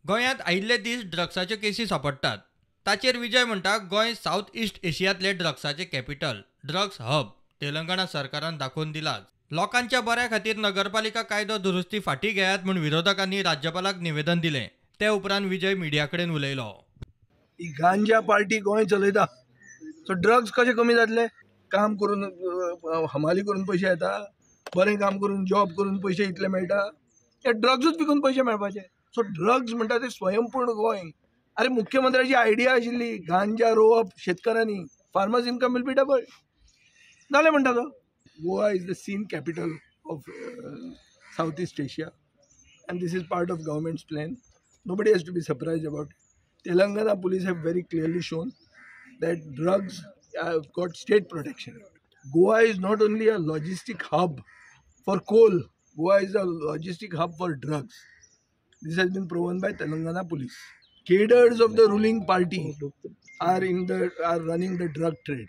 गोंयांत आयिल्ले दीस ड्रग्साच्यो केसी सांपडटात. ताचेर विजय म्हणटा, गोंय सावथ ईस्ट एशियांतले ड्रग्साचें कॅपिटल, ड्रग्स हब तेलंगणा सरकारान दाखोवन दिलाच. लोकांच्या बऱ्या खातीर नगरपालिका कायदो दुरुस्ती फाटीं घेयात म्हूण विरोधकांनी राज्यपालाक निवेदन दिलें. ते उपरांत विजय मिडिया कडेन उलयलो. ही गांजा पार्टी गोंय चलयता, सो ड्रग्स कशे कमी जातले? काम करून हमाली करून पयशे येता, बरें काम करून जॉब करून पयशे इतले मेळटा, ते ड्रग्सूच विकून पयशे मेळपाचे. सो ड्रग्स म्हणटा ते स्वयंपूर्ण गोंय. अरे मुख्यमंत्र्याची आयडिया आशिल्ली गांजा रोवप शेतकारांनी, farmers income will be double जालें म्हणटा तो. Goa is the sin capital of South East Asia and this is part of government's plan. Nobody has to be surprised about it. Telangana police have very clearly shown that drugs have got state protection. Goa is not only a logistic hub for coal, Goa is a logistic hub for drugs. This has been proven by Telangana police. Cadres of the ruling party are running the drug trade,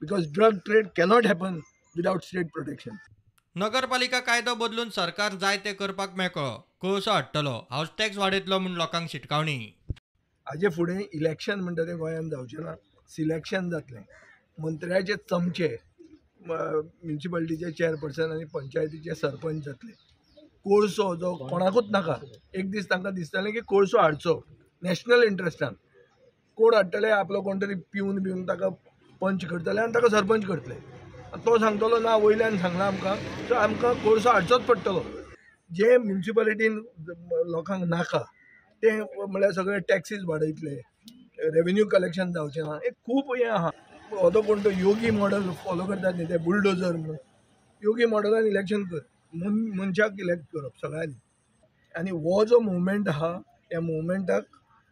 because drug trade cannot happen without state protection. नगरपालिका कायदो बदलून सरकार जाय ते करपाक मेकळो, कोळसो हाडटलो, हावस tax वाडयतलो म्हूण लोकांक शिटकावणी. हाजे फुडें इलेक्शन म्हणटा तें गोंयांत जावचें ना, सिलेक्शन जातलें. मंत्र्याचे चमचे म्युनिसिपालिटीचे चेअरपर्सन आनी पंचायतीचे सरपंच जातले. कोळसो जो कोणाकूच नाका, एक दीस तांकां दिसतालें की कोळसो हाडचो नॅशनल इंट्रस्टान. कोण हाडटले? आपलो कोण तरी पिवन बिवन ताका पंच करतले आनी ताका सरपंच करतले. तो सांगतलो ना वयल्यान सांगलां आमकां, सो आमकां कोळसो हाडचोच पडटलो. जे म्युनिसिपालिटीन लोकांक नाका ते म्हळ्यार सगळे टॅक्सीस वाडयतले, रेवेन्यू कलेक्शन जावचें ना, एक खूब हें आहा. हो तो कोण तो योगी मॉडल फॉलो करतात न्ही, ते बुलडोजर म्हणून. योगी मॉडलान इलेक्शन कर, मनशाक इलेक्ट करप सगळ्यांनी. आनी हो जो मुवमेंट आहा, ह्या मुवमेंटाक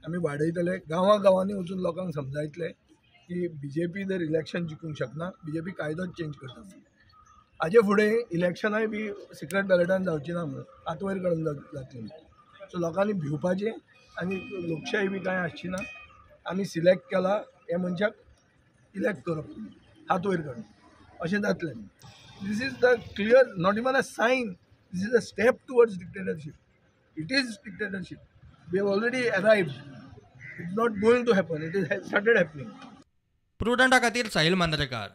आमी वाडयतले. गांवां गांवांनी वचून लोकांक समजायतले की बी जे पी जर इलेक्शन जिखूंक शकना, बी जे पी कायदोच चेंज करता. हाजे फुडें इलेक्शनाय बी सिक्रेट बॅलेटान जावची ना म्हणून, हात वयर काडून जातली. सो लोकांनी भिवपाचें आनी लोकशाही बी कांय आसची ना. आमी सिलेक्ट केला हे मनशाक इलेक्ट करप, हात वयर काडून, अशें जातलें. This is the clear, not even a sign, this is a step towards dictatorship. It is dictatorship. We have already arrived. It's not going to happen, it is started happening. प्रुडंटा खातीर साहिल मांद्रेकार.